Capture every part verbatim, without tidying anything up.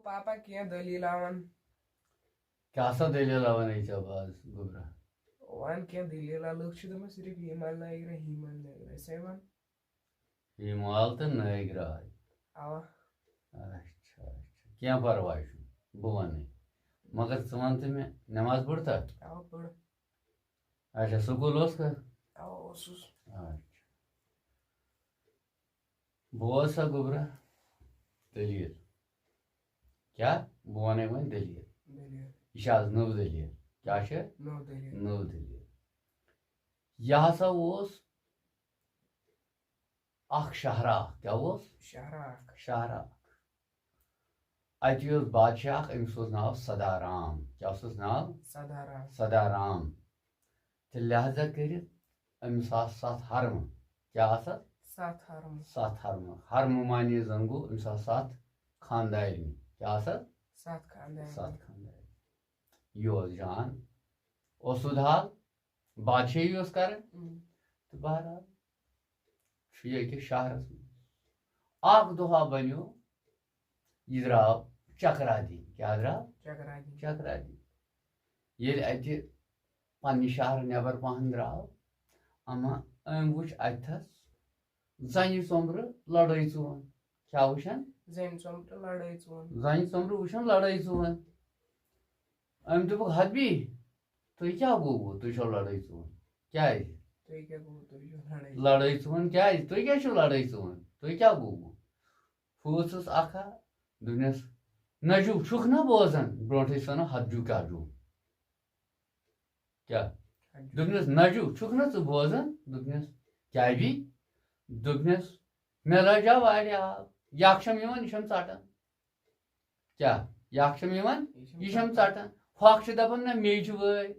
پاپا کینٛہہ دٔلیٖل ہاوان۔ کیٛاہ سا دٔلیٖل ہاوان أسۍ ژےٚ باز گوٚبرا؟ وَن کینٛہہ دٔلیٖل، لُکھ چھِ دَپان صرف ہیٖمن نٲگرا، ہیٖمن نٲگرا، ژَے وَن۔ ہیٖمال تہٕ نٲگراے۔ اَوا۔ اچھا اچھا، کینٛہہ پرواے چھُنہٕ، بہٕ وَنَے۔ مگر ژٕ وَن تہٕ مےٚ، نٮ۪ماز پٔرتھا؟ اَوا پٔر۔ اچھا، سکوٗل اوسکھا؟ اَوا اوسُس۔ اچھا۔ بوز سا گوٚبرا، دٔلیٖل۔ کیٛاہ؟ بہٕ وَنَے وۄنۍ دٔلیٖل۔ دٔلیٖل۔ یہِ چھِ آز نٔو دٔلیٖل۔ کیٛاہ چھِ؟ نٔو دٔلیٖل۔ نٔو دٔلیٖل۔ یہِ ہسا اوس اکھ شاہراہ۔ کیٛاہ اوس؟ شاہراہ اکھ۔ شاہراہ اکھ۔ اَتہِ اوس بادشاہ اکھ، أمِس اوس ناو سدارام۔ کیٛاہ اوسُس ناو؟ سدارام۔ سدارام۔ تہٕ لہذا کٔرِتھ أمِس آسہٕ ستھ حرمہٕ۔ کیٛاہ آسہٕ؟ ستھ حرمہٕ۔ ستھ حرمہٕ۔ حرمہٕ معنی زن گوٚو أمِس آسہٕ ستھ خاندارنہِ۔ کیٛاہ آسہٕ؟ ستھ خاندار۔ ستھ خاندارنہِ۔ یہِ اوس جان اوسُد حال، بادشاہی اوس کران۔ اۭں۔ تہٕ بہرحال چھُ یہِ أکِس شہرس منٛز۔ اکھ دۄہا بنیو، یہِ درٛاو چکرا دِنہِ۔ کیٛاہ درٛاو؟ چکرا دِنہِ۔ چکرا دِنہِ۔ ییٚلہِ اَتہِ پننہِ شہرٕ نٮ۪بر پہن درٛاو، اما أمۍ وٕچھ اَتہِ تھَس زنہِ ژوٚمبرٕ لڑٲے ژُوان۔ کیٛاہ وٕچھان؟ زنہِ ژوٚمبرٕ لڑٲے ژُوان۔ زنہِ ژوٚمبرٕ وٕچھان لڑٲے ژُوان۔ أمۍ دوٚپُکھ، "حبی، تُہۍ کیٛاہ گوٚوٕ؟ تُہۍ چھِو لڑٲے ژُوان۔ کیٛازِ؟" تُہۍ کیٛاہ گوٚوٕ؟ تُہۍ چھِو لڑٲے۔ لڑٲے ژُوان کیٛازِ؟ تُہۍ کیٛازِ چھِو لڑٲے ژُوان؟ تُہۍ کیٛاہ گوٚوٕ؟ پھوٗژٕس اکھ ہا، دوٚپنس، "نجو چھُکھ نہ بوزان؟" برونٹھٕے سنو حدجو کیٛاہ جوٗ۔ کیٛاہ؟ دوٚپنس، "نجو چھُکھ نہ ژٕ بوزان؟" دوٚپنس، "کیٛاہ بی؟" دوٚپنس، "مےٚ لجاو واریاہ آب، یہِ اکھ چھَم یِوان، یہِ چھَم ژٹان۔" کیٛاہ؟ یہِ اکھ چھَم یِوان، یہِ چھَم ژٹان۔ ہۄکھ چھِ دَپان، "نہ، مے چھِ وٲرۍ۔"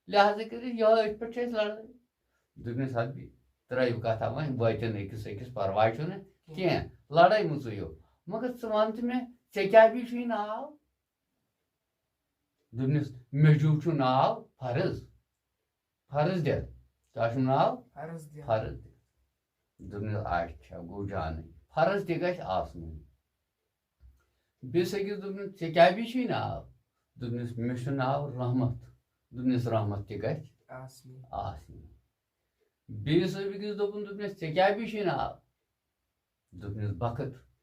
لہذا کٔرِتھ یِہوٚے أتھۍ پٮ۪ٹھ چھِ اَسہِ لڑٲے۔ دوٚپنَس، "حبی، ترٛٲیِو کَتھا وۄنۍ، وٲتِن أکِس أکِس، پرواے چھُنہٕ کینٛہہ، لڑٲے مہٕ ژٕیو۔ مگر ژٕ وَن تہٕ مےٚ، ژےٚ کیٛاہ بی چھُے ناو؟" دوٚپنَس، "مےٚ جوٗ چھُ ناو فرض۔" فرض دِتھ۔ کیٛاہ چھُم ناو؟ فرض دِتھ۔ فرض دِتھ۔ دوٚپنَس، "اچھا، گوٚو جانٕے۔ فرض تہِ گژھِ آسنُے۔" بیٚیِس أکِس دوٚپنَس، "ژےٚ کیٛاہ بی چھُے ناو؟" دوٚپنَس، "مےٚ چھُ ناو رحمت۔" دوٚپنَس، "رحمت تہِ گژھِ آسنُے۔ آسنُے۔" بیٚیِس أکِس دوٚپُن، دوٚپنَس، "ژےٚ کیٛاہ بی چھُے ناو؟" دوٚپنَس، "بخت۔"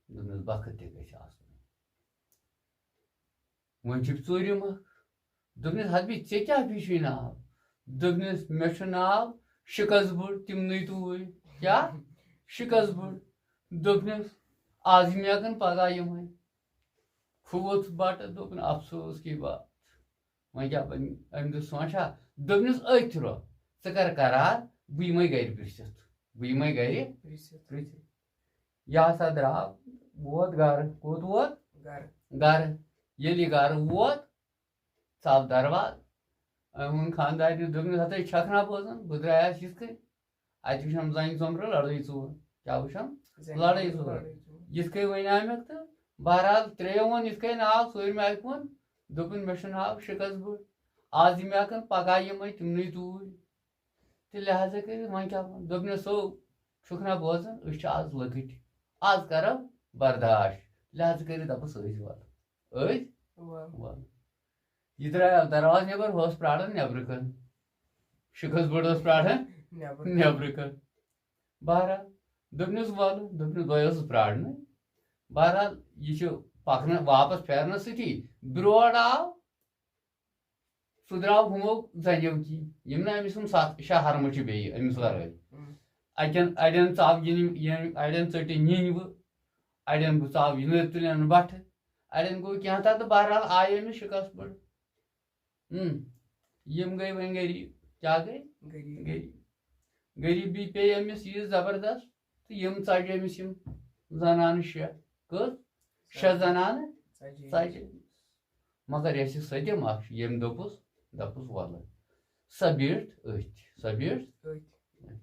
دوٚپنَس، "بخت تہِ گژھِ آسُن۔" وۄنۍ چھُ ژوٗرِم اکھ۔ دوٚپنَس، "حبی، ژےٚ کیٛاہ بی چھُے ناو؟" دوٚپنَس، "مےٚ چھُ ناو شِکَس بُڈ، تِمنٕے توٗرۍ۔" کیٛاہ؟ شِکَس بُڈ۔ دوٚپنَس، "آز یِمہٕ کِنہٕ پگاہ یِمَے؟" کھوٚت بَٹہٕ، دوٚپُن، "افسوس کی بات۔" وۄنۍ کیٛاہ بَنہِ؟ أمۍ دیُت سونٛچھا، دوٚپنَس، "أتھۍ رۄ، ژٕ کر قرار، بہٕ یِمَے گرِ پِرٛژھِتھ، بہٕ یِمَے گرِ پِرٛژھِتھ۔ پِرٛژھِتھ۔" یہِ ہسا درٛاو، ووت گرٕ۔ کوٚت ووت؟ گرٕ۔ گرٕ۔ ییٚلہِ یہِ گرٕ ووت، ژاو دروازٕ۔ أمۍ ووٚن خانٛدارنہِ، دوٚپنَس، "ہَتَے چھَکھ نا بوزان؟ بہٕ درٛایس یِتھ کٔنۍ۔ اَتہِ وٕچھَم زَنہِ ژوٚمبرٕ لڑٲے ژُوان۔" کیٛاہ وٕچھَم؟ زَنہِ لڑٲے ژوٚمبرٕ ژُوان۔ لڑٲے ژُوان۔ یِتھ کٔنۍ وَنیٛاو مےٚ تہٕ بہرحال ترٛیٚیو ووٚن یِتھ کٔنۍ ناو، ژوٗرِمہِ اَکہِ ووٚن، دوٚپُن، "مےٚ چھُ ناو شِکَس بُڈ۔ آز یِمہٕ کِنہٕ پگاہ یِمَے تِمنٕے توٗرۍ۔" تہٕ لہذا کٔرِتھ وۄنۍ کیٛاہ وَنہٕ؟ دوٚپنَس، "سو چھُکھ نا بوزان؟ أسۍ چھِ آز لۄکٕٹۍ۔ آز کَرو برداش۔" لہذا کٔرِتھ دَپُس، "أسۍ وَلہٕ۔ أسۍ وَلہٕ۔" یہِ درٛایو دروازٕ نٮ۪بر، ہُہ اوس پرٛاران نٮ۪برٕ کَنۍ۔ شِکَس بُڈ اوس پرٛاران نٮ۪برٕ۔ نٮ۪برٕ کَنۍ۔ بہرحال، دوٚپنَس، "وَلہٕ۔" دوٚپنَس، "بہٕ اوسُس پرٛارنٕے۔" بہرحال، یہِ چھُ پَکنہٕ واپَس پھیرنَس سۭتی بیورٕ آو، سُہ درٛاو ہُمو زَنیو کِنۍ، یِم نہٕ أمِس یِم سَتھ شےٚ حرمہٕ چھِ بیٚیہِ أمِس وَرٲے۔ اۭں۔ اَتٮ۪ن اَڑٮ۪ن ژاو یِنہِ، یِنہِ، اَڑٮ۪ن ژٔٹِنۍ یِنہِ وٕ، اَڑٮ۪ن گوٚو ژاو یِنہٕ تُلٮ۪ن بَٹھٕ، اَڑٮ۪ن گوٚو کینٛہہ تَتھ، تہٕ بہرحال آیہِ أمِس شِکَس پٮ۪ٹھ۔ اۭں۔ یِم گٔے وۄنۍ غریٖب۔ کیٛاہ گٔے؟ غریٖب۔ غریٖب۔ غریٖبی پیٚیہِ أمِس یہِ زبردست، تہٕ یِم ژَجہِ أمِس یِم زنانہٕ شےٚ۔ کٔژ؟ شےٚ زنانہٕ ژَجہِ۔ ژَجہِ أمِس۔ مگر یۄس یہِ سٔدِم اَکھ چھِ، ییٚمۍ دوٚپُس، دوٚپُس، "وَلہٕ۔" سۄ بیٖٹھ أتھۍ، سۄ بیٖٹھ۔ أتھۍ۔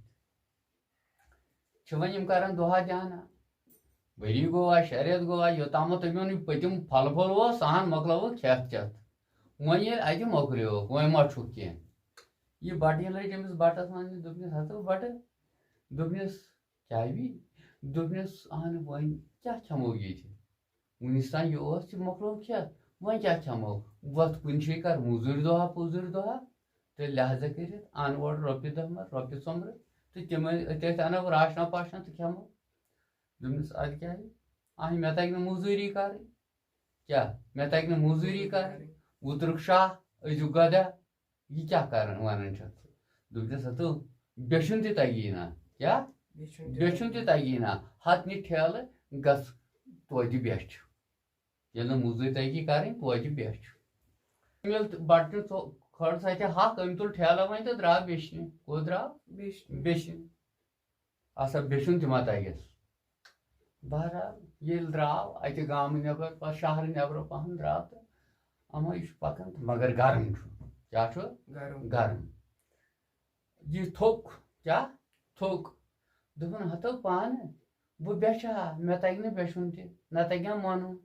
چھِ وۄنۍ یِم کَران دۄہا دیٛانا۔ ؤری گوٚوا، شےٚ رٮ۪تھ گوٚوا، یوٚتامَتھ تٔمۍ ووٚن یہِ پٔتِم پھل پھوٚل اوس، سُہ ہَن مۄکلٲوٕکھ کھٮ۪تھ چٮ۪تھ۔ وۄنۍ ییٚلہِ اَتہِ مۄکلیوکھ، وۄنۍ ما چھُکھ کینٛہہ؟ یہِ بَٹہٕ ییٚلہِ لٔج أمِس بَٹَس وَننہِ، دوٚپنَس، "ہَتو بَٹہٕ"، دوٚپنَس، "کیٛاہ وی؟" دوٚپنَس، "اَہَن وۄنۍ کیٛاہ کھٮ۪مو ییٚتہِ؟" وُنِس تام یہِ اوس، یہِ مۄکلو کھٮ۪تھ۔ وۄنۍ کیٛاہ کھٮ۪مو؟ وۄتھ کُنہِ جایہِ کر موٚزوٗرۍ دۄہا پوٚزوٗرۍ دۄہا، تہٕ لہذا کٔرِتھ اَن اورٕ رۄپیہِ دَہ مَرٕ، رۄپیہِ ژۄمرٕ، تہٕ تِمَے أتھۍ أتھۍ اَنو راشنا پاشنا تہٕ کھٮ۪مو۔ دوٚپمَس، اَدٕ کیٛاہ؟ اَہَن، مےٚ تَگہِ نہٕ موٚزوٗری کَرٕنۍ۔ کیٛاہ؟ مےٚ تَگہِ نہٕ موٚزوٗری کَرٕنۍ۔ وُترُک شاہ، أزیُک گَدا، یہِ کیٛاہ کَران وَنان چھَتھ ژٕ؟ دوٚپنَس، ہَتو، بیچھُن تہِ تَگی نہ۔ کیٛاہ؟ بیچھُن تہِ بیچھُن تہِ تَگی۔ تَگی نہ۔ ہَتھ نہِ ٹھیلہٕ، گژھ توتہِ بیچھ۔ ییٚلہِ نہٕ موٚزوٗرۍ تَگی کَرٕنۍ، توتہِ بیچھ۔ ییٚلہِ تہٕ بَٹنہِ ژو-، کھٲر سۄ تہِ ہَکھ، أمۍ تُل ٹھیلہٕ وۄنۍ تہٕ درٛاو بیچھنہِ۔ کوٚت درٛاو؟ بیچھنہِ۔ بیچھنہِ۔ آسا بیچھُن تہِ ما تَگٮ۪س؟ بہرحال، ییٚلہِ درٛاو اَتہِ گامہٕ نٮ۪بر، پَتہٕ شہرٕ نٮ۪برٕ پَہَم درٛاو تہٕ اَما یہِ چھُ پَکان تہٕ مگر گرم چھُ۔ کیٛاہ چھُ؟ گرم۔ گرم۔ یہِ تھوٚک، کیٛاہ؟ تھوٚک۔ دوٚپُن، ہَتو پانہٕ، بہٕ بیچھٕ ہا، مےٚ تَگہِ نہٕ بیچھُن تہِ، نہ تَگٮ۪م وَنُن۔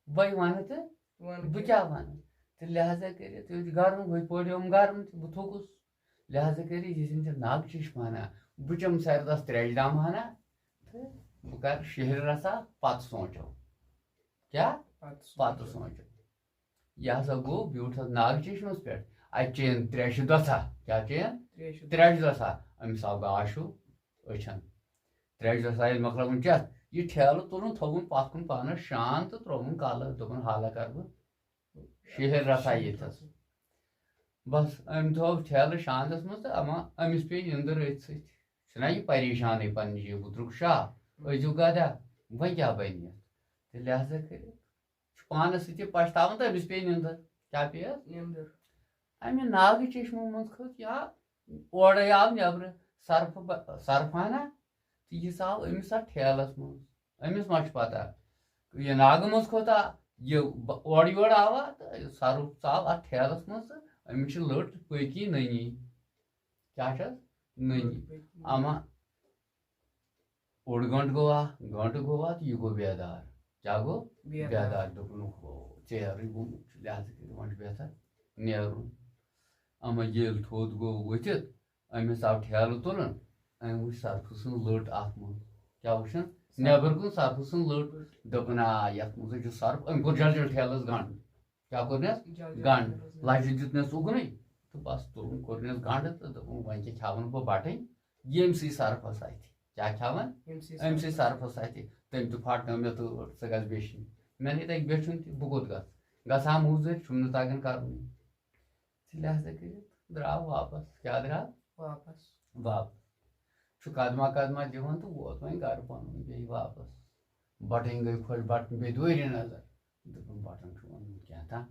بَے وَنہٕ تہٕ وَن بہٕ کیٛاہ؟ کیٛاہ وَنہٕ؟ تہٕ لہذا کٔرِتھ، یہِ چھُ گرم، ہُتہِ پٲٹھۍ یِم گرم تہٕ بہٕ تھوٚکُس۔ لہذا کٔرِتھ، یہِ چھِنہٕ ناگہٕ چشمہ ہنا۔ بہٕ چَمہٕ سارِ تَس ترٛیشہِ دام ہنا تہٕ بہٕ کَرٕ شہرِ رَژھا، پَتہٕ سونٛچو۔ کیٛاہ؟ پَتہٕ پَتہٕ سونٛچو۔ سونٛچو۔ یہِ ہسا گوٚو، بیوٗٹھ اَتھ ناگہٕ چشمَس پٮ۪ٹھ۔ اَتہِ چیٚیَن ترٛیشہِ دۄژھا۔ کیٛاہ چیٚیَن؟ ترٛیشہِ ترٛیشہِ دۄژھا۔ أمِس آو گاش ہیوٗ أچھَن۔ ترٛیشہِ دۄژھا ییٚلہِ مۄکلٲوٕن چٮ۪تھ، یہِ ٹھیلہٕ تُلُن، تھوٚوُن پَتھ کُن پانَس شان تہٕ ترٛووُن کَلہٕ۔ دوٚپُن، حالہ کَرٕ بہٕ شہر رَژھا ییٚتھَس۔ بَس، أمۍ تھوٚو ٹھیلہٕ شاندَس منٛز تہٕ اَما أمِس پیٚیہِ نِندٕر أتھۍ سۭتۍ۔ چھُنہ یہِ پریشانٕے پننہِ جایہِ، بُترُک شاہ، أزیُک گدا، وۄنۍ کیٛاہ بَنہِ یَتھ؟ تہٕ لہذا کٔرِتھ چھُ پانَس سۭتۍ یہِ پَشتاوان تہٕ أمِس پیٚیہِ نِندٕر۔ کیٛاہ پیٚیَس؟ نِندٕر۔ اَمہِ ناگہٕ چشمہٕ منٛز کھٔژ یا اورَے آو نٮ۪برٕ سرپھٕ بہ-، سرپھانہ، تہٕ یہِ ژاو أمِس اَتھ ٹھیلَس منٛز۔ أمِس ما چھُ پَتہ؟ یہِ ناگہٕ منٛز کھوٚت آ، یہِ بہ-، اورٕ یورٕ آوا تہٕ یہِ سَرُپھ ژاو اَتھ ٹھیلَس منٛز تہٕ أمِس چھِ لٔٹ پٔکی نٔنی۔ کیٛاہ چھَس؟ نٔنی۔ اَما اوٚڑ گٲنٛٹہٕ گوٚو اَتھ، گٲنٛٹہٕ گوٚو اَتھ، یہِ گوٚو بیدار۔ کیٛاہ گوٚو؟ بیدار۔ بیدار۔ دوٚپُن، ہو، ژیرٕے گوٚمُت چھُ، لہذا کٔرِو وۄنۍ چھُ بہتر نیرُن۔ اَما ییٚلہِ تھوٚد گوٚو ؤتھِتھ، أمِس آو ٹھیلہٕ تُلُن، أمۍ وٕچھ سرپھٕ سٕنٛز لٔٹ اَتھ منٛز۔ کیٛاہ وٕچھُن؟ نٮ۪بر کُن سرپھٕ سٕنٛز لٔٹ۔ دوٚپُن، آ، یَتھ منٛزٕے چھُ سرپھ۔ أمۍ کوٚر جل جل ٹھیلَس گنٛڈ۔ کیٛاہ کوٚرنَس؟ جل جل گنٛڈ۔ ٹھیلَس گنٛڈ۔ لَجہِ دیُتنَس اُکنُے تہٕ بَس تُلُن کوٚرنَس گنٛڈ تہٕ دوٚپُن، وۄنۍ کیٛاہ کھٮ۪مَن بہٕ بَٹٕنۍ ییٚمہِ سٕے سرپھَس اَتھِ۔ کیٛاہ کھٮ۪مَن؟ ییٚمہِ سٕے أمۍ سٕے سرپھَس۔ سرپھَس اَتھِ۔ تٔمۍ تہِ پھاٹنٲو مےٚ تۭر، ژٕ گژھ بیچھِنۍ۔ مےٚ نَے تَگہِ بیچھُن تہِ، بہٕ کوٚت گژھٕ؟ گژھٕ ہا موٚزوٗرۍ، چھُم نہٕ تَگان کَرُنٕے۔ تہٕ لہذا کٔرِتھ درٛاو واپس۔ کیٛاہ درٛاو؟ واپس۔ واپس۔ چھُ قدمہ قدمہ دِوان تہٕ ووت وۄنۍ گرٕ پنُن بیٚیہِ واپس۔ بٹٕنۍ گٔے خۄش، بٹٕنۍ بیٚیہِ دوٗرِ نظر۔ دوٚپُن، بٹن چھُ اوٚنمُت کینٛہہ تام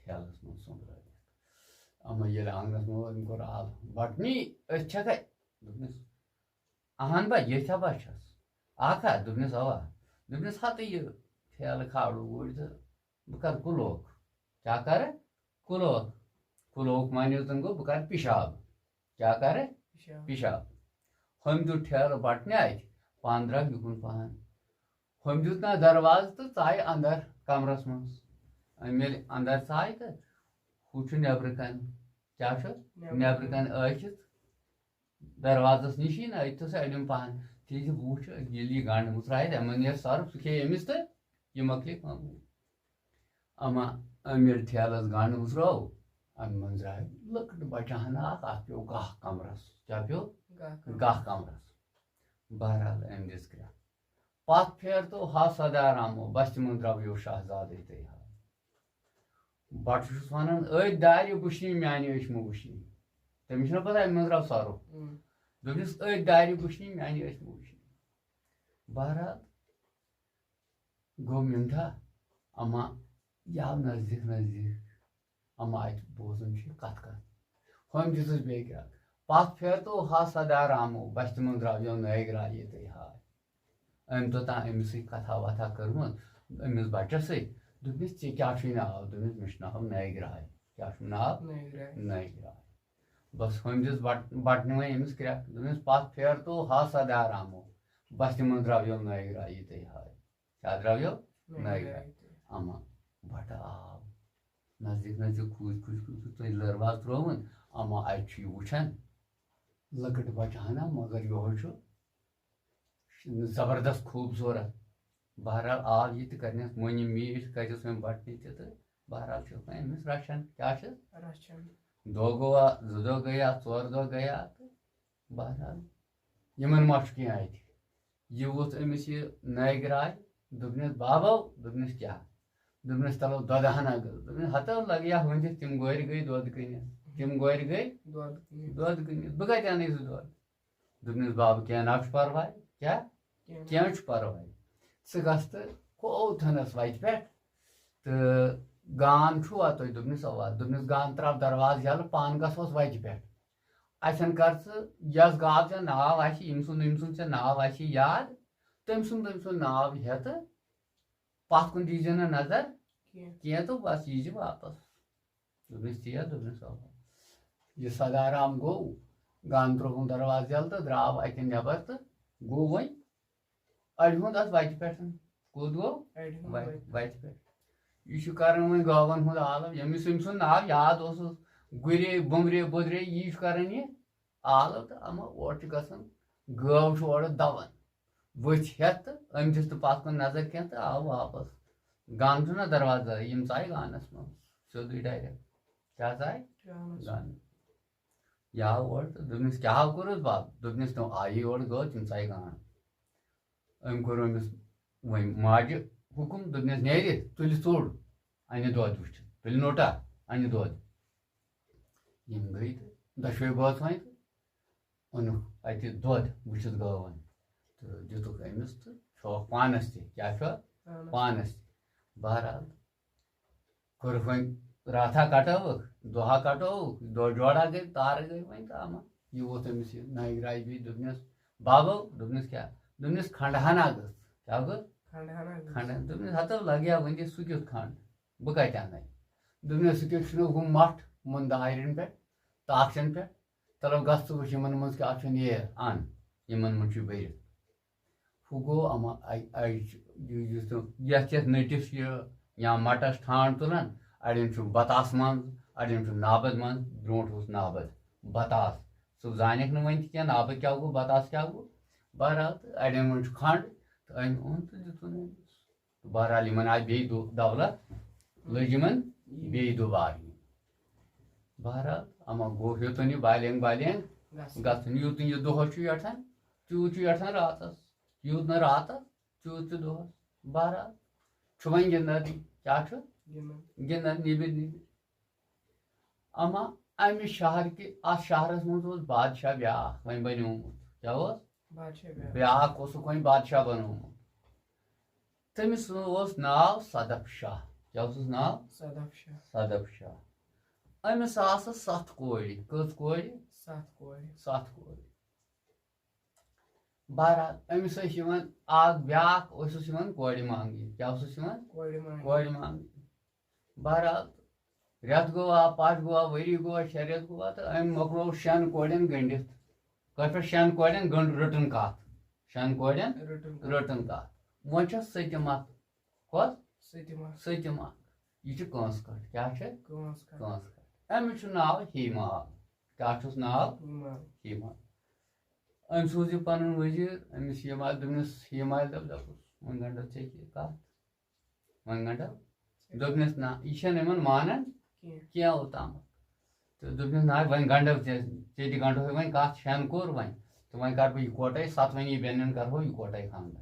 ٹھیلس منٛز سوٚمبرٲوِتھ۔ اما ییٚلہِ آنگنس منٛز ووت، أمۍ کوٚر آل، بٹنی، أسۍ چھکھے؟ دوٚپنس، اہن با، ییٚتھا با چھس۔ اکھ ہا؟ دوٚپنس، اوا۔ دوٚپنس، ہتہٕ یہِ ٹھیلہٕ کھالو اوٗرۍ تہٕ بہٕ کرٕ کُلوک۔ کیٛاہ کرٕ؟ کُلوک۔ کُلوک معنی زن گوٚو، بہٕ کرٕ پِشاب۔ کیٛاہ کرٕ؟ پِشاب۔ پِشاب۔ ہُمۍ دیُت ٹھیلہٕ بٹنہِ اَتھِ، پانہٕ درٛاو یُکُن پہن۔ ہُمۍ دیُت نہ دروازٕ تہٕ ژایہِ اندر کمرس منٛز۔ أمۍ ییٚلہِ اندر ژایہِ تہٕ ہُہ چھُ نٮ۪برٕ کنہِ۔ کیٛاہ چھُ؟ نٮ۪برٕ نٮ۪برٕ کنہِ ٲکِتھ دروازس نِشی نہ، أتۍ تھوٚو سُہ اَڑیُن پہن۔ تِکیٛازِ وُچھ، ییٚلہِ یہِ گنڈ مُژراوِ، اَمہِ منٛز نیرِ سرُپھ، سُہ کھیٚیہِ أمِس تہٕ یہِ مۄکلہِ کٲمٕے۔ اما أمۍ ییٚلہِ ٹھیلس گنڈ مُژروو، اَمہِ منٛز درٛاے لۄکٕٹ بچہٕ ہنا اکھ، اَتھ پیوٚو گاہ کمرس۔ کیٛاہ پیوٚو؟ گاہ کمرس۔ گاہ کمرس۔ بہرحال، أمۍ دِژ کرٛٮ۪کھ۔ پتھ پھیر تو ہا سدارامو، بستہِ منٛز درٛاو یو شاہزادے تہٕ ہا۔ بٹہٕ چھُس ونان، أتھۍ دارِ وٕچھنی میانہِ أچھ مہٕ وٕچھنی۔ تٔمِس چھُنہ پتہ، اَمہِ منٛز درٛاو سۄرُپھ۔ اۭں۔ دوٚپنس، أتھۍ دارِ وٕچھنی میانہِ أچھ مہٕ وٕچھنی۔ بہرحال، گوٚو مِنتھا، اما یہِ آو نزدیٖک نزدیٖک، اما اَتہِ بوزُن چھُ یہِ کتھ کتھ۔ ہُمۍ دِژٕس بیٚیہِ کرٛٮ۪کھ۔ پتھ پھیر تو ہا سدا رامو، بستہِ منٛز درٛاو یو نٲگۍ راے ییٚتہِ ہاے۔ أمۍ توٚتام أمِس سۭتۍ کتھا وتھا کٔرمٕژ، أمِس بچس سۭتۍ۔ دوٚپمس، "ژےٚ کیٛاہ چھُے ناو؟" دوٚپمس، "مےٚ چھُ ناو نٲگۍ راے۔" کیٛاہ چھُم ناو؟ نٲگۍ راے۔ نٲگۍ راے۔ بس ہُمۍ دِژ بٹ-، بٹنہِ وۄنۍ أمِس کرٛٮ۪کھ۔ دوٚپمس، "پتھ پھیر تو ہا سدا رامو، بستہِ منٛز درٛاو یو نٲگۍ راے ییٚتہِ ہاے۔" کیٛاہ درٛاو یو؟ نٔے نٔے گرٕ۔ گرٕ۔ اما بٹہٕ آو نزدیٖک نزدیٖک، کھوٗژ کھوٗژ کھوٗژ کھوٗژ، تٔج دروازٕ ترٛووُن۔ اما اَتہِ چھُ یہِ وٕچھان، لۄکٕٹ بچہٕ ہنا، مگر یِہوٚے چھُ زبردست خوٗبصوٗرت۔ بہرحال آو یہِ تہِ کرنَس مۄنہِ میٖٹھ، کَرٮ۪س وۄنۍ بَٹنہِ تہِ تہٕ بہرحال چھُ وۄنۍ أمِس رَچھان۔ کیٛاہ چھُس؟ رَچھان۔ دۄہ گوٚوا، زٕ دۄہ گٔیا، ژور دۄہ گٔیا تہٕ بہرحال یِمن ما چھُ کینٛہہ اَتہِ۔ یہِ ووٚتھ أمِس یہِ نٲگۍ راے، دوٚپنَس، "بابو"، دوٚپنَس، "کیٛاہ؟" دوٚپنَس، "تَلو دۄدٕ ہنا گٔژھ"۔ دوٚپنَس، "ہتو لگہِ ہا ؤنِتھ، تِم گورِ گٔے دۄد کٕنِتھ، تِم گورِ گٔے دۄد کٕنِتھ۔ دۄد کٕنِتھ، بہٕ کَتہِ اَنہٕ یہِ سُہ دۄد؟" دوٚپنَس، "بابہٕ، کینٛہہ نہ چھُ پَرواے، کیٛاہ؟ کینٛہہ نہ۔ کینٛہہ چھُ پَرواے، ژٕ گژھ تہٕ کوتھَنَس وَتہِ پٮ۪ٹھ تہٕ گان چھُوا تۄہہِ؟" دوٚپنَس، "اَوا۔" دوٚپنَس، "گان ترٛاو دروازٕ یَلہٕ، پانہٕ گژھوس وَتہِ پٮ۪ٹھ۔ اَسٮ۪ن کر ژٕ یَس گاو ژےٚ ناو آسہِ، ییٚمۍ سُنٛد، ییٚمۍ سُنٛد ژےٚ ناو آسہِ یاد، تٔمۍ سُنٛد، تٔمۍ سُنٛد ناو ہٮ۪تہٕ پَتھ کُن دیٖزِ نہٕ نظر کینٛہہ۔ کینٛہہ تہٕ بَس ییٖزِ واپَس۔" دوٚپنَس، "تی ہا؟" دوٚپنَس، "اَوا۔" یہِ سدارام گوٚو، گان ترٛووُن دروازٕ یَلہٕ تہٕ درٛاو اَتہِ نٮ۪بر تہٕ گوٚو وۄنۍ اَڑِ ہُنٛد اَتھ وَتہِ پٮ۪ٹھ۔ کوٚت گوٚو؟ اَڑِ ہُنٛد وَتہِ وَتہِ۔ وَتہِ پٮ۪ٹھ۔ یہِ چھُ کران وۄنۍ گاوَن ہُنٛد عالم، ییٚمِس أمۍ سُنٛد ناو یاد اوسُس، گُرے، بُمرے، بُدرے، یی چھُ کران یہِ عالم تہٕ اَما اورٕ چھُ گژھان، گٲو چھُ اورٕ دَوان، ؤتھۍ ہٮ۪تھ تہٕ أمۍ دِژ نہٕ پَتھ کُن نظر کینٛہہ تہٕ آو واپَس۔ گان چھُنہ دروازٕ، یِم ژایہِ گانَس منٛز سیوٚدُے ڈایریکٹ۔ کیٛاہ ژایہِ؟ گانَس۔ گان۔ یہِ آو اورٕ تہٕ دوٚپنَس، "کیٛاہ ہاو کوٚرُتھ بَب؟" دوٚپنَس، "تِم آیی اورٕ گٲو، تِم ژایہِ گان۔" أمۍ کوٚر أمِس وۄنۍ ماجہِ حُکُم، دوٚپنَس، "نیرِ، تُلہِ ژوٚڑ، اَنہِ دۄد وٕچھِتھ، تُلہِ نوٚٹا، اَنہِ دۄد۔" یِم گٔے تہٕ دۄشوَے بٲژ وۄنۍ تہٕ اوٚنُکھ اَتہِ دۄد وٕچھِتھ گٲوَن تہٕ دیُتُکھ أمِس تہٕ چھوکھ پانَس تہِ۔ کیٛاہ چھُ؟ اَہَن حظ۔ پانَس تہِ۔ بہرحال کوٚرُکھ وۄنۍ راتھا کَٹٲوٕکھ، دۄہا کَٹووُکھ، دۄہ جوڑا گٔے، تارٕ گٔے وۄنۍ تہٕ اَما یہِ ووٚتھ أمِس یہِ نَیہِ گرٛایہِ بیٚیہِ۔ دوٚپنَس، "بَبو"، دوٚپنَس، "کیٛاہ؟" دوٚپنَس، "کھنٛڈ ہنا گٔژھ۔" کیٛاہ گٔژھ؟ کھنٛڈ ہنا گٔژھ۔ کھنٛڈ۔ دوٚپنَس، "ہَتو لَگہِ ہا وٕنہِ سُہ کیُتھ کھنٛڈ؟ بہٕ کَتہِ اَنَے؟" دوٚپنَس، "سُہ کیُتھ چھُنہٕ ہُہ مَٹھ مُن دارٮ۪ن پٮ۪ٹھ، تاخچَن پٮ۪ٹھ؟ تَلو گژھ ژٕ وٕچھ یِمَن منٛز کیٛاہ چھُ، نیر اَن، یِمَن منٛز چھُ بٔرِتھ۔" ہُہ گوٚو اَما اَ-، اَجہِ یُس تِم یَتھ یَتھ نٔٹِس یہِ یا مَٹَس ٹھانٛڈ تُلان، اَڑٮ۪ن چھُ بَتاس منٛز، اَڑٮ۪ن چھُ نابَد منٛز، برٛونٛٹھ اوس نابَد، بَتاس۔ سُہ زانٮ۪کھ نہٕ وۄنۍ تہِ کینٛہہ، نابَد کیٛاہ گوٚو، بَتاس کیٛاہ گوٚو۔ بہرحال، تہٕ اَڑٮ۪ن منٛز چھُ کھنٛڈ، تہٕ أمۍ اوٚن تہٕ دیُتُن أمِس۔ بہرحال، یِمَن آے بیٚیہِ دُ-، دولت، لٔج یِمَن بیٚیہِ دُبارٕ یِنۍ۔ بہرحال، اَما گوٚو ہیوٚتُن یہِ بالینٛگ بالینٛگ گژھُن۔ گژھُن۔ یوٗتُن یہِ دۄہَس چھُ ویٹھان، تیوٗت چھُ ویٹھان راتَس۔ یوٗت نہٕ راتَس، تیوٗت تہِ دۄہَس۔ بہرحال، چھُ وۄنۍ گِنٛدان۔ کیٛاہ چھُ؟ گِنٛدُن۔ گِنٛدان نیٚبٕرۍ نیٚبٕرۍ۔ اَما اَمہِ شہر کہِ، اَتھ شہرَس منٛز اوس بادشاہ بیٛاکھ وۄنۍ بَنیومُت۔ کیٛاہ اوس؟ بادشاہ بیٛاکھ۔ بیٛاکھ اوسُکھ وۄنۍ بادشاہ بَنومُت۔ تٔمِس اوس ناو صدف شاہ۔ کیٛاہ اوسُس ناو؟ صدف شاہ۔ صدف شاہ۔ أمِس آسہٕ ستھ کورِ۔ کٔژ کورِ؟ ستھ کورِ۔ ستھ کورِ۔ بہرحال، أمِس ٲسۍ یِوان اکھ، بیٛاکھ اوسُس یِوان کورِ مانٛگنہِ۔ کیٛاہ اوسُس یِوان؟ کورِ مانٛگنہِ۔ کورِ مانٛگنہِ۔ بہرحال، رٮ۪تھ گوٚوا، پَتھ گوٚوا، ؤری گوٚوا، شےٚ رٮ۪تھ گوٚوا تہٕ أمۍ مۄکلوو شٮ۪ن کورٮ۪ن گٔنٛڈِتھ۔ کٲفی شٮ۪ن کورٮ۪ن گٔنٛڈ رٔٹٕن کَتھ۔ شٮ۪ن کورٮ۪ن رٔٹٕن کَتھ۔ رٔٹٕن کَتھ۔ وۄنۍ چھَس سٔتِم اَکھ۔ کۄس؟ سٔتِم اَکھ۔ سٔتِم اَکھ۔ یہِ چھِ کٲنٛسہٕ کَٹھ۔ کیٛاہ چھِ؟ کٲنٛسہٕ کَٹھ۔ کٲنٛسہٕ کَٹھ۔ أمِس چھُ ناو ہیٖمال۔ کیٛاہ چھُس ناو؟ ہیٖمال۔ ہیٖمال۔ أمۍ سوٗز یہِ پَنُن وزیٖر، أمِس ہیٖمال، دوٚپنَس، ہیٖمال دوٚپ، دوٚپُس، "وۄنۍ گَنٛڈو ژےٚ کیٛاہ کَتھ؟ وۄنۍ گَنٛڈو؟" دوٚپنَس، "نہ، یہِ چھَنہٕ یِمَن مانان کینٛہہ۔ کینٛہہ اوٚتامَتھ۔" تہٕ دوٚپنَس، "نہ، وۄنۍ گَنٛڈو ژےٚ، ژےٚ تہِ گَنٛڈوہَے وۄنۍ کَتھ، شٮ۪ن کوٚر وۄنۍ، تہٕ وۄنۍ کَرٕ بہٕ یِکوَٹَے، سَتوٕنی بیٚنٮ۪ن کَرٕہو یِکوَٹَے خانٛدَر۔"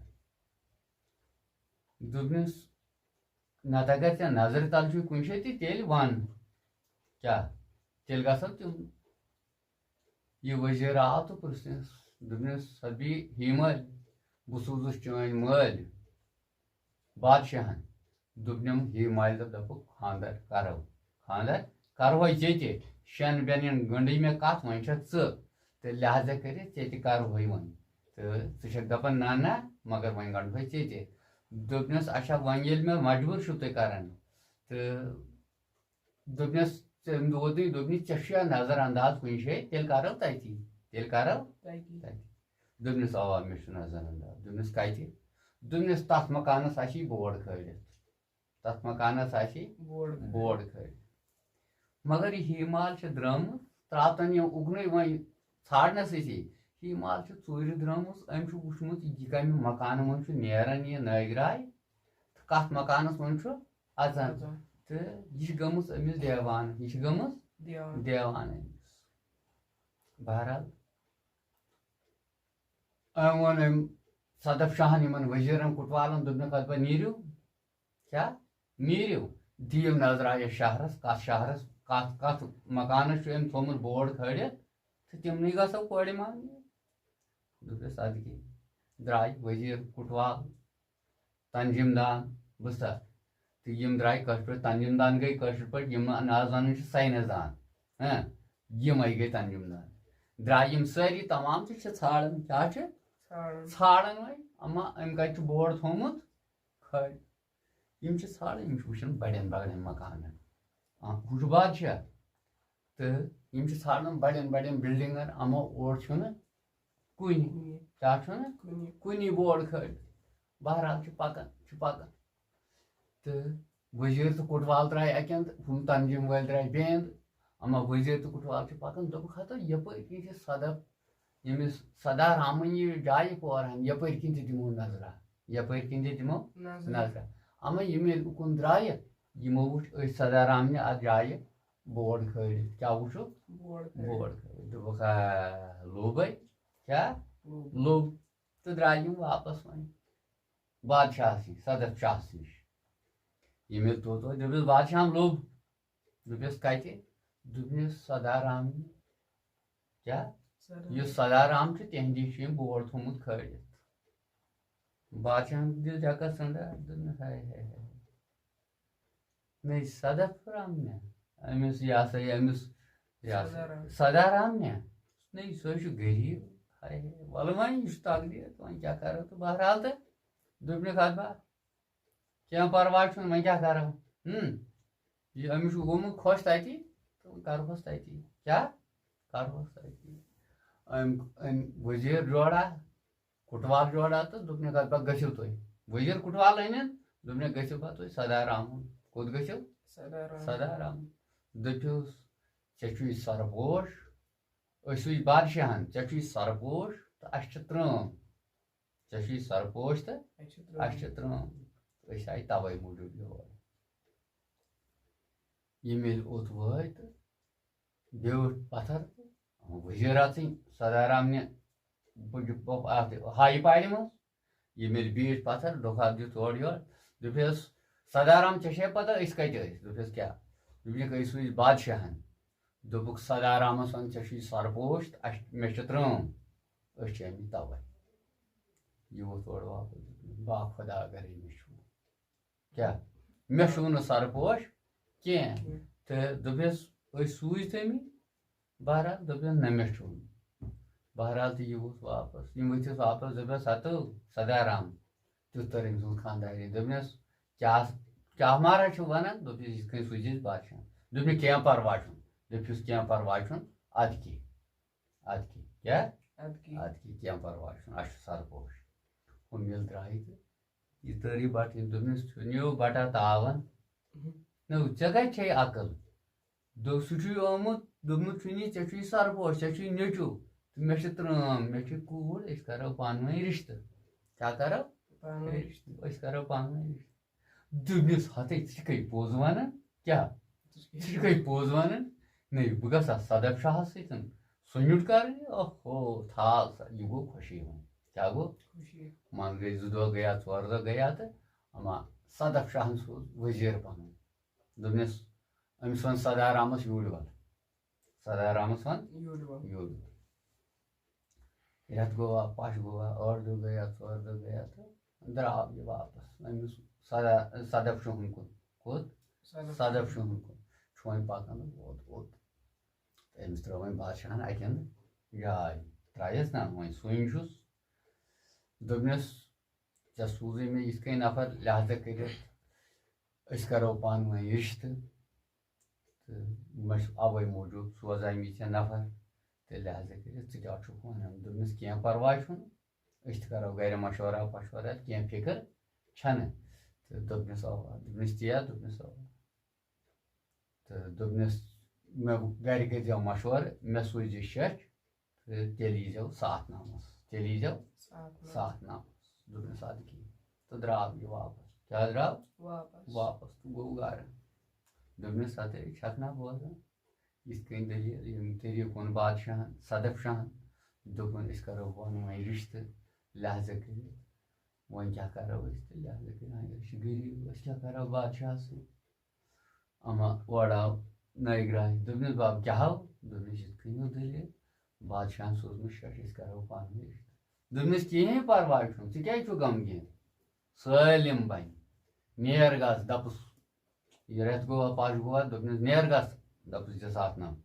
دوٚپنَس، "نَتہٕ اگر ژےٚ نظرِ تَل چھُے کُنہِ جایہِ تہِ، تیٚلہِ وَن۔ کیٛاہ؟ تیٚلہِ گژھو تِم۔" یہِ وزیٖر آو تہٕ پرٛژھنَس، دوٚپنَس، "سبی ہیٖمٲلۍ، بہٕ سوٗزُس چٲنۍ مٲلۍ بادشاہَن۔" دوٚپنَم ہیٖمالہِ، دوٚپ، دوٚپُکھ، "خانٛدر کَرو، خانٛدر کَرہوے ژےٚ تہِ۔ شٮ۪ن بیٚنٮ۪ن گٔنٛڈٕے مےٚ کَتھ، وۄنۍ چھَکھ ژٕ۔ تہٕ لہذا کٔرِتھ ژےٚ تہِ کَرہوے وۄنۍ۔ تہٕ ژٕ چھَکھ دَپان، 'نہ، نہ، مگر وۄنۍ گَنٛڈہوے ژےٚ تہِ۔'" دوٚپنَس، "اچھا، وۄنۍ ییٚلہِ مےٚ مجبوٗر چھُو تُہۍ کَران۔" تہٕ دوٚپنَس، تٔمۍ دوٚپ، دوٚپنَس، "ژےٚ چھُیا نظر انداز کُنہِ جایہِ؟ تیٚلہِ کَرو تَتی، تیٚلہِ کَرو تَتی۔ تَتی۔" دوٚپنَس، "اَوا، مےٚ چھُ نظر انداز۔" دوٚپنَس، "کَتہِ؟" دوٚپنَس، "تَتھ مکانَس آسی بورڈ کھٲلِتھ، تَتھ مکانَس آسی بورڈ۔ بورڈ کھٲلِتھ۔" مگر یہِ ہیٖمال چھِ درٛامٕژ، ترٛاوتَن یِم اُکنُے وۄنۍ ژھانٛڈنَس سۭتی، ٹی مال چھُ ژوٗرِ درٛامٕژ، أمۍ چھُ وٕچھمُت، یہِ کَمہِ مکانہٕ منٛز چھُ نیران یہِ نٲگۍ راے تہٕ کَتھ مکانَس منٛز چھُ اَژان۔ اَژان۔ تہٕ یہِ چھِ گٔمٕژ أمِس دیوان، یہِ چھِ گٔمٕژ دیوان۔ دیوان أمِس۔ بہرحال، أمۍ ووٚن أمۍ صدف شاہن یِمن وزیرن کُٹوالن، دوٚپنَکھ، "اَتھ پٮ۪ٹھ نیٖرِو، کیٛاہ نیٖرِو، دِیِو نظرا یَتھ شہرس، کَتھ شہرس، کَتھ، کَتھ مکانس چھُ أمۍ تھوٚومُت بورڈ کھٲلِتھ، تہٕ تِمنٕے گژھو کورِ ماننہِ۔" دوٚپُس، "اَدٕ کیٛاہ؟" درٛاے وزیر کُٹوال، تنظیٖم دان، بوٗزتھا؟ تہٕ یِم درٛاے کٲشِر پٲٹھۍ، تنظیٖم دان گٔے کٲشِر پٲٹھۍ، یِم نہٕ آز وَنان چھِ ساینس دان، ہاں، یِمے گٔے تنظیٖم دان۔ درٛاے یِم سٲری تمام تہٕ چھِ ژھانٛڈان، کیٛاہ چھِ؟ ژھانٛڈان۔ ژھانٛڈان وۄنۍ، اما أمۍ کَتہِ چھُ بورڈ تھوٚومُت کھٲلِتھ؟ یِم چھِ ژھانٛڈان، یِم چھِ وٕچھان بَڑٮ۪ن بَڑٮ۪ن مکانن۔ آ، ہُہ چھُ بادشاہ۔ تہٕ یِم چھِ ژھانٛڈان بَڑٮ۪ن بَڑٮ۪ن بِلڈِنٛگَن، اَما اورٕ چھُنہٕ کُنہِ۔ کُنہِ۔ کیٛاہ چھُنہٕ؟ کُنہِ۔ کُنہِ بورڈ کھٲلِتھ۔ بہرحال چھِ پَکان، چھِ پَکان۔ تہٕ وزیٖر تہٕ کوٹوال درٛاے اَکہِ اَنٛدٕ، ہُم تنظیٖم وٲلۍ درٛاے بیٚیہِ اَنٛدٕ۔ اَما وزیٖر تہٕ کوٹوال چھِ پَکان، دوٚپُکھ، "ہَتو یَپٲرۍ کِنۍ چھِ صدف، ییٚمِس سدا رامٕنۍ یہِ جایہِ پوران، یَپٲرۍ کِنۍ تہِ دِمو نظرا، یَپٲرۍ کِنۍ تہِ دِمو نظرا۔" نظرا۔ اَما یِم ییٚلہِ اُکُن درٛایہِ، یِمو وُچھ أتھۍ سدا رامنہِ اَتھ جایہِ بورڈ کھٲلِتھ۔ کیٛاہ وُچھُکھ؟ بورڈ کھٲلِتھ۔ بورڈ کھٲلِتھ۔ دوٚپُکھ، "آ، لوٚبَے۔" کیٛاہ؟ لوٚب۔ لوٚب۔ تہٕ درٛاے یِم واپس وۄنۍ بادشاہس نِش، صدف شاہس نِش۔ ییٚمہِ ییٚلہِ توٚت ووت، دوٚپُس، "بادشاہن لوٚب۔" دوٚپُس، "کتہِ؟" دوٚپنس، "سدا رام۔" کیٛاہ؟ سدا۔ یُس سدا رام چھُ، تِہنٛدِ چھُ یِم بورڈ تھوٚومُت کھٲلِتھ۔ بادشاہن دیُت جکس ژنٛڈا، دوٚپنس، "ہاے، ہاے، ہاے۔" نٔے صدف رام نے، أمِس، یہِ ہسا یہِ، أمِس، یہِ ہسا سدا رام۔ سدا رام نے۔ نٔے، سُہ حظ چھُ غریٖب۔ ہاے ہاے، وَلہٕ وۄنۍ، یہِ چھُ تقدیٖر، وۄنۍ کیٛاہ کَرو؟ تہٕ بہرحال تہٕ دوٚپنَکھ، "اَدٕ با، کینٛہہ پَرواے چھُنہٕ، وۄنۍ کیٛاہ کَرو؟ ہُم، یہِ أمِس چھُ گوٚمُت خۄش تَتی، تہٕ وۄنۍ کَرہوس تَتی۔ کیٛاہ؟ کَرہوس تَتی۔" أمۍ أنۍ ؤزیٖر جوڑا، کُٹوال جوڑا تہٕ دوٚپنَکھ، "اَدٕ پَتہٕ گٔژھِو تُہۍ۔" ؤزیٖر کُٹوال أنِن، دوٚپنَکھ، "گٔژھِو پَتہٕ تُہۍ سدا رامُن۔" کوٚت گٔژھِو؟ سدا رامُن۔ سدا رامُن۔ دوٚپُس، "ژےٚ چھُے سرپوش، أسۍ وٕچھ بادشاہن، ژےٚ چھُے سرپوش تہٕ اَسہِ چھِ ترٛٲم۔ ژےٚ چھُے سرپوش تہٕ اَسہِ چھِ ترٛٲم۔ اَسہِ چھِ ترٛٲم۔ أسۍ آیہِ تَوَے موٗجوٗب یور۔" یِم ییٚلہِ اوٚت وٲتۍ تہٕ بیوٗٹھ پَتھر تہٕ وٕجہِ رَژٕنۍ سدا رامنہِ بُجہِ پوٚپ اَتھ ہایہِ پارِ منٛز۔ یِم ییٚلہِ بیٖٹھۍ پَتھر، ڈوٚکھ اَکھ دیُت اورٕ یورٕ۔ دوٚپُس، "سدا رام، ژےٚ چھےٚ پَتہ أسۍ کَتہِ ٲسۍ؟" دوٚپُس، "کیٛاہ؟" دوٚپُکھ، "أسۍ وٕچھ بادشاہَن۔" دوٚپُکھ، "سدا رامَس وَن، ژےٚ چھُے سرپوش تہٕ اَسہِ، مےٚ چھِ ترٛٲم۔ أسۍ چھِ آمٕتۍ تَوَے۔" یہِ ووت اورٕ واپَس، دوٚپُن، "با خۄدا، اَگَرے مےٚ چھُ۔" کیٛاہ؟ مےٚ چھُو نہٕ سرپوش کینٛہہ۔ تہٕ دوٚپُس، "أسۍ سوٗزۍ تٔمی؟" بہرحال دوٚپُن، "نہ، مےٚ چھُو نہٕ۔" بہرحال تہٕ یہِ ووت واپس۔ یِم ؤتھِس واپس، دوٚپُس، "ہتو سدا رام، تیُتھ توٚر أمۍ سُنٛد خانٛدارِنۍ۔" دوٚپنَس، "کیٛاہ، کیٛاہ مارا چھُ وَنان؟" دوٚپُس، "یِتھ کٔنۍ سوٗزِس بادشاہ۔" دوٚپنہِ، "کینٛہہ پرواے چھُنہٕ۔" دوٚپُس، "کینٛہہ پرواے چھُنہٕ، اَدٕ کیٛاہ، اَدٕ کیٛاہ۔" کیٛاہ؟ اَدٕ کیٛاہ؟ اَدٕ کیٛاہ، کینٛہہ پرواے چھُنہٕ، اَسہِ چھُ سرپوش۔ ہُم ییٚلہِ درٛایہِ تہٕ یہِ تٔری بَٹٕنۍ، دوٚپنَس، "ژھٕنِو بَٹا تاوَن۔ نہ، ژےٚ کَتہِ چھے عقل؟ دوٚپ، سُہ چھُے آمُت، دوٚپمُت چھُنی، ژےٚ چھُے سرپوش، ژےٚ چھُے نیٚچوٗ۔ تہٕ مےٚ چھِ ترٛٲم، مےٚ چھِ کوٗر، أسۍ کَرو پانہٕ ؤنۍ رِشتہٕ۔" کیٛاہ کَرو؟ پانہٕ ؤنۍ رِشتہٕ۔ أسۍ کَرو پانہٕ ؤنۍ رِشتہٕ۔ دوٚپنَس، "ہَتَے، ژٕ چھِکھَے پوٚز وَنان؟ کیٛاہ؟ ژٕ چھِکھَے پوٚز وَنان؟ نہ، بہٕ گژھٕ ہا صدف شاہَس سۭتۍ سُنیُٹ کَرنہِ۔ اوہو، تھاو سا، یہِ گوٚو خوشی وۄنۍ۔" کیٛاہ گوٚو؟ خوشی۔ منٛزٕ گٔے زٕ دۄہ گٔیا، ژور دۄہ گٔیا تہٕ اما صدف شاہَن سوٗز ؤزیٖر پَنُن۔ دوٚپنَس، أمِس وَن سدا رامَس یوٗرۍ وَل۔ سدا رامَس وَن یوٗرۍ وَل۔ یوٗرۍ وَل۔ رٮ۪تھ گوٚوا، پَش گوٚوا، ٲٹھ دۄہ گٔیا، ژور دۄہ گٔیا تہٕ درٛاو یہِ واپَس۔ أمِس سدا، صدف شاہَن کُن۔ کوٚت؟ صدف صدف شاہَن کُن۔ چھُ وۄنۍ پَکان، ووت، ووت۔ تہٕ أمِس ترٛٲو وۄنۍ بادشاہَن اَکہِ اَنٛدٕ جاے۔ ترٛایَس نہ، وۄنۍ سُنٛد چھُس۔ دوٚپنَس، "ژےٚ سوٗزُے مےٚ یِتھ کٔنۍ نفر، لہذا کٔرِتھ أسۍ کَرو پانہٕ ؤنۍ رِشتہٕ۔ تہٕ مےٚ چھُ اَوَے موٗجوٗب سوزان مےٚ ژےٚ نفر۔ تہٕ لہذا کٔرِتھ ژٕ کیٛاہ چھُکھ وَنان؟" دوٚپنَس، "کینٛہہ پَرواے چھُنہٕ، أسۍ تہِ کَرو گَرِ مَشورہ پَشورہ، کینٛہہ فِکر چھَنہٕ۔" تہٕ دوٚپنَس، "اَوا۔" دوٚپنَس، "تی ہا؟" دوٚپنَس، "اَوا۔" تہٕ دوٚپنَس، "مےٚ گَرِ کٔرۍزیو مَشورٕ، مےٚ سوٗزِ شٮ۪چھ۔" تہٕ تیٚلہِ ییٖزیو ساتھ نامَس، تیٚلہِ ییٖزیو ساتھ نامَس۔ دوٚپنَس اَدٕ کینٛہہ۔ تہٕ درٛاو یہِ واپَس۔ کیٛاہ درٛاو؟ واپَس۔ واپَس تہٕ گوٚو گَرٕ۔ دوٚپنَس ہَتَے چھَکھ نا بوزان؟ یِتھ کٔنۍ دٔلیٖل، یِم طٔریٖقہٕ ووٚن بادشاہَن، صدف شاہَن۔ دوٚپُن أسۍ کَرو پانہٕ ؤنۍ رِشتہٕ، لہذا کٔرِتھ وۄنۍ کیٛاہ کَرو أسۍ تہٕ لہذا کٔرِتھ وۄنۍ أسۍ چھِ غریٖب، أسۍ کیٛاہ کَرو بادشاہَس سۭتۍ؟ اما اورٕ آو نٲگراے، دوٚپنَس بَب کیٛاہ ہو؟ دوٚپنَس یِتھ کٔنۍ ہو دٔلیٖل، بادشاہَن سوٗزمُت شٮ۪ٹھ أسۍ کَرو پانہٕ ؤنۍ رِشتہٕ۔ دوٚپنَس کِہیٖنۍ پَرواے چھُنہٕ، ژٕ کیٛازِ چھُکھ غمگیٖن؟ سٲلِم بَنہِ، نیر گژھ۔ دَپُس یہِ رٮ۪تھ گوٚوا، پَش گوٚوا؟ دوٚپنَس نیر گژھ۔ دَپُس دِ ساتھ نام۔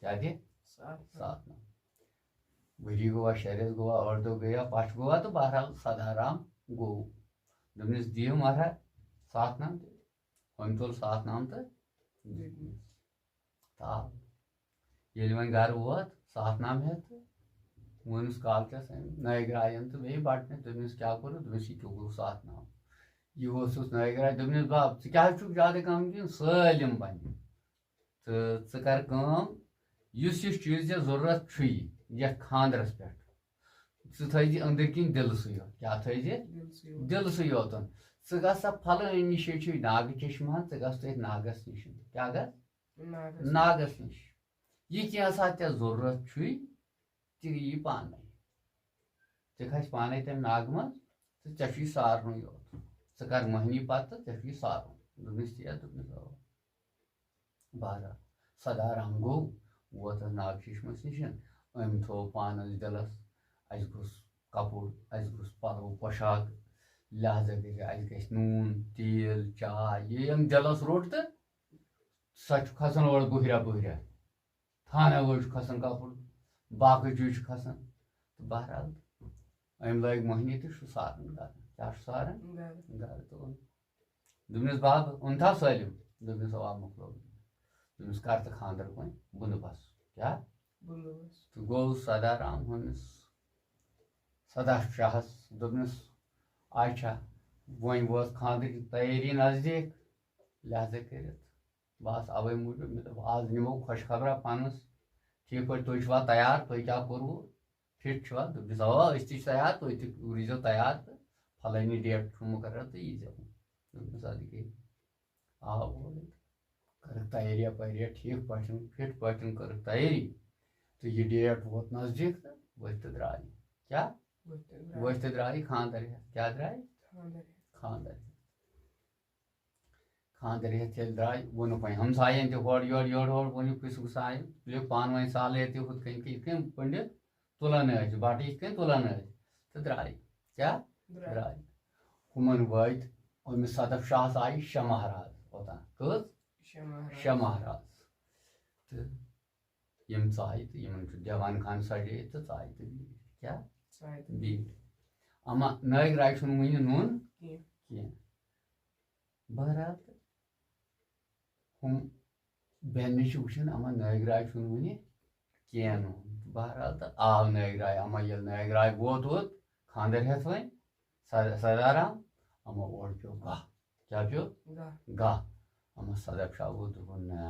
کیٛاہ دِ؟ ساتھ نام۔ ساتھ نام۔ ؤری گوٚوا، شےٚ رٮ۪تھ گوٚوا، ٲٹھ دۄہ گٔیا، پَش گوٚوا تہٕ بہرحال سدارام گوٚو۔ دوٚپنَس دِیِو مَرحا ساتھ نام تہٕ۔ أمۍ تُل ساتھ نام تہٕ دیُتنَس۔ تہٕ آو۔ ییٚلہِ وۄنۍ گَرٕ ووت ساتھ نام ہٮ۪تھ تہٕ ووٚنُس کالچَس أمۍ نٲگراین تہٕ بیٚیہِ بَٹنَس، دوٚپنَس کیٛاہ کوٚرُتھ؟ دوٚپنَس یہِ کیٛاہ گوٚو ساتھ نام؟ یہِ اوسُس نٲگراے، دوٚپنَس بَب ژٕ کیٛاہ چھُکھ زیادٕ غمگیٖن؟ سٲلِم بَنہِ۔ تہٕ ژٕ کَر کٲم، یُس یُس چیٖز ژےٚ ضروٗرت چھُے یَتھ خانٛدرَس پٮ۪ٹھ، ژٕ تھٲیزِ أنٛدٕرۍ کِنۍ دِلسٕے یوت۔ کیٛاہ تھٲیزِ؟ دِلسٕے یوت۔ دِلسٕے یوتَن۔ ژٕ گژھ سا پھلٲنۍ نِش، یہِ چھُے ناگہٕ چشمہٕ ہن، ژٕ گژھ تٔتھۍ ناگَس نِش۔ کیٛاہ گژھ؟ ناگَس۔ ناگَس نِش۔ یہِ کینٛژھا ژےٚ ضروٗرت چھُے، تہِ یی پانَے۔ ژےٚ کھسہِ پانَے تَمہِ ناگہٕ منٛز تہٕ ژےٚ چھُے سارنُے یوت۔ ژٕ کَر مۄہنی پَتہٕ تہٕ ژےٚ چھُے سارُن۔ دوٚپنَس تی ہا، دوٚپنَس اَوا۔ بہرحال، سدارام گوٚو، ووت اَتھ ناگ چشمَس نِش۔ أمۍ تھوٚو پانَس دِلَس، اَسہِ گوٚژھ کَپُر، اَسہِ گوٚژھ پَلو پوشاک، لہذا گژھِ اَسہِ گژھِ نوٗن، تیٖل، چاے۔ یہِ أمۍ دِلَس روٚٹ تہٕ سۄ چھُ کھسان اورٕ بُہریا بُہریا۔ تھانہ وٲج چھُ کھسان کَپُر، باقٕے چیٖز چھِ کھسان۔ تہٕ بہرحال، أمۍ لٲگۍ مۄہنی تہٕ چھُ ساران گرٕ۔ کیٛاہ چھُ ساران؟ گرٕ۔ گرٕ تہٕ اوٚن۔ دوٚپنَس، "بَب، اوٚنتھا سٲلِم؟" دوٚپنَس، "اَوا، مۄکلوو." دوٚپنَس، "کر تہٕ خانٛدرُک وۄنۍ بندوبست۔" کیٛاہ؟ بندوبست۔ تہٕ گوٚو سدارام ہُنٛدس سدا شاہس، دوٚپنَس، "اچھا، وۄنۍ وٲژ خانٛدرٕچ تیٲری نزدیٖک، لہذا کٔرِتھ بس اوے موٗجوٗب مےٚ دوٚپ، آز نِمو خۄش خبرا پانس۔ ٹھیٖک پٲٹھۍ، تُہۍ چھِوا تیار؟ تُہۍ کیٛاہ کوٚروٕ؟ فِٹ چھِوا؟" دوٚپنَس، "اَوا، أسۍ تہِ چھِ تیار، تُہۍ تہِ روٗزیو تیار تہٕ فلٲنی ڈیٹ چھُ مُقرر تہٕ ییٖزیو۔" دوٚپنَس، "اَدٕ کیٛاہ؟" آو اورٕ، کٔرٕکھ تیٲری اَپٲرۍ ٹھیٖک پٲٹھۍ، فِٹ پٲٹھۍ کٔرٕکھ تیٲری۔ تہٕ یہِ ڈیٹ ووت نزدیٖک تہٕ ؤتھۍ تہٕ درٛاے۔ کیٛاہ؟ ؤتھۍ تہٕ درٛاے۔ ؤتھۍ تہٕ درٛاے خانٛدر ہٮ۪تھ۔ کیٛاہ درٛاے؟ خانٛدر ہٮ۪تھ۔ خانٛدر ہٮ۪تھ۔ خانٛدر ہٮ۪تھ ییٚلہِ درٛاے، ووٚنُکھ وۄنۍ ہمساین تہِ ہورٕ یورٕ، یورٕ ہورٕ ووٚنُکھ کُس گُسایہِ، تُلِو پانہٕ ؤنۍ سالے تہِ ہُتھ کٔنۍ، یِتھ کٔنۍ پٔنڈِت تُلان ٲسۍ، بَٹہٕ یِتھ کٔنۍ تُلان ٲسۍ، تہٕ درٛاے۔ کیٛاہ؟ درٛاے۔ درٛاے۔ ہُمن وٲتۍ، أمِس صدف شاہس آیہِ شےٚ مہراز اوٚتام۔ کٔژ؟ شےٚ مہراز۔ شےٚ مہراز۔ تہٕ یِم ژایہِ تہٕ یِمن چھُ دیوان خان سجٲیِتھ تہٕ ژایہِ تہٕ بیٖٹھۍ۔ کیٛاہ؟ ژایہِ تہٕ بیٖٹھۍ۔ اما نٲگۍ راے چھُنہٕ وُنہِ نوٚن کینٛہہ۔ کینٛہہ۔ بہرحال تہٕ ہُم بیٚنہِ چھِ وٕچھان، اما نٲگۍ راے چھُنہٕ وُنہِ کینٛہہ نوٚن۔ بہرحال تہٕ آو نٲگۍ راے، اما ییٚلہِ نٲگۍ راے ووت اوت خانٛدر ہٮ۪تھ وۄنۍ سر-، سردارام، اما اورٕ پیوٚو گاہ۔ کیٛاہ پیوٚو؟ گاہ۔ گاہ۔ اما صدف شاہ گوٚو، دوٚپُن، "نہ،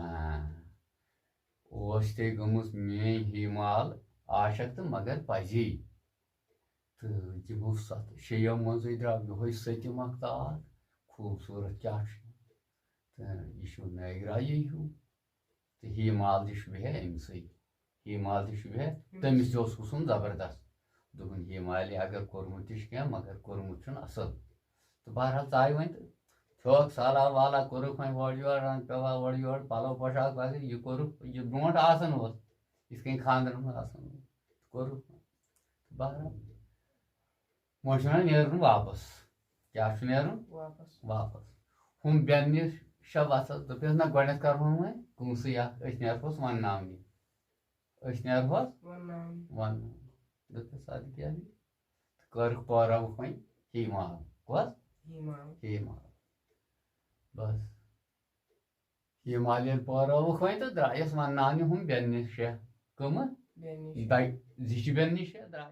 اوس تے گٔمٕژ میٲنۍ ہی مال عاشق تہٕ مگر پزی۔" تہٕ یِمو ستھ شیٚیو منٛزٕے درٛاو یِہوٚے سٔتِم اکھ تہٕ اکھ۔ خوٗبصوٗرت کیٛاہ چھُ؟ تہٕ یہِ چھُ نٲگۍ رایے ہیوٗ۔ تہٕ ہی مال تہِ شوٗبہِ ہے أمِسٕے۔ ہی مال تہِ شوٗبہِ ہے۔ تٔمِس تہِ اوس حُسن زبردست۔ دوٚپُن، ہی مالہِ اگر کوٚرمُت تہِ چھُ کینٛہہ، مگر کوٚرمُت چھُنہٕ اَصٕل۔ تہٕ بہرحال ژایہِ وۄنۍ تہٕ پھیوٚکھ سالہ والہ، کوٚرُکھ وۄنۍ اورٕ یورٕ، رنٛگ پیوٚوا اورٕ یورٕ، پلو پوشاک وغیرہ، یہِ کوٚرُکھ، یہِ برونٛٹھ آسان اوس، یِتھ کٔنۍ خانٛدرن منٛز آسان اوس۔ کوٚرُکھ۔ بہرحال، وۄنۍ چھُ وَنان نیرُن واپس۔ کیٛاہ چھُ نیرُن؟ واپس۔ واپس۔ ہُم بیٚنہِ شےٚ وَژھس، دوٚپنَس، "نہ، گۄڈٕنٮ۪تھ کَرہون وۄنۍ کٲنٛسٕے اَکھ، أسۍ نیرہوس وَنناونہِ۔ أسۍ نیرہوس وَنناونہِ۔" وَنناونہِ۔ دوٚپنَس، "اَدٕ کیٛاہ بیٚیہِ؟" تہٕ کٔرٕکھ پٲراوُکھ وۄنۍ ہی مال۔ کۄس؟ ہی مال۔ ہی مال۔ بس۔ یہِ مال ییٚلہِ پٲرٲوٕکھ وۄنۍ تہٕ درٛایَس وَنناونہِ ہُم بیٚنہِ شےٚ۔ کٕمہٕ؟ بیٚنہِ شےٚ۔ دَ-، زِچہِ بیٚنہِ شےٚ درٛایہِ۔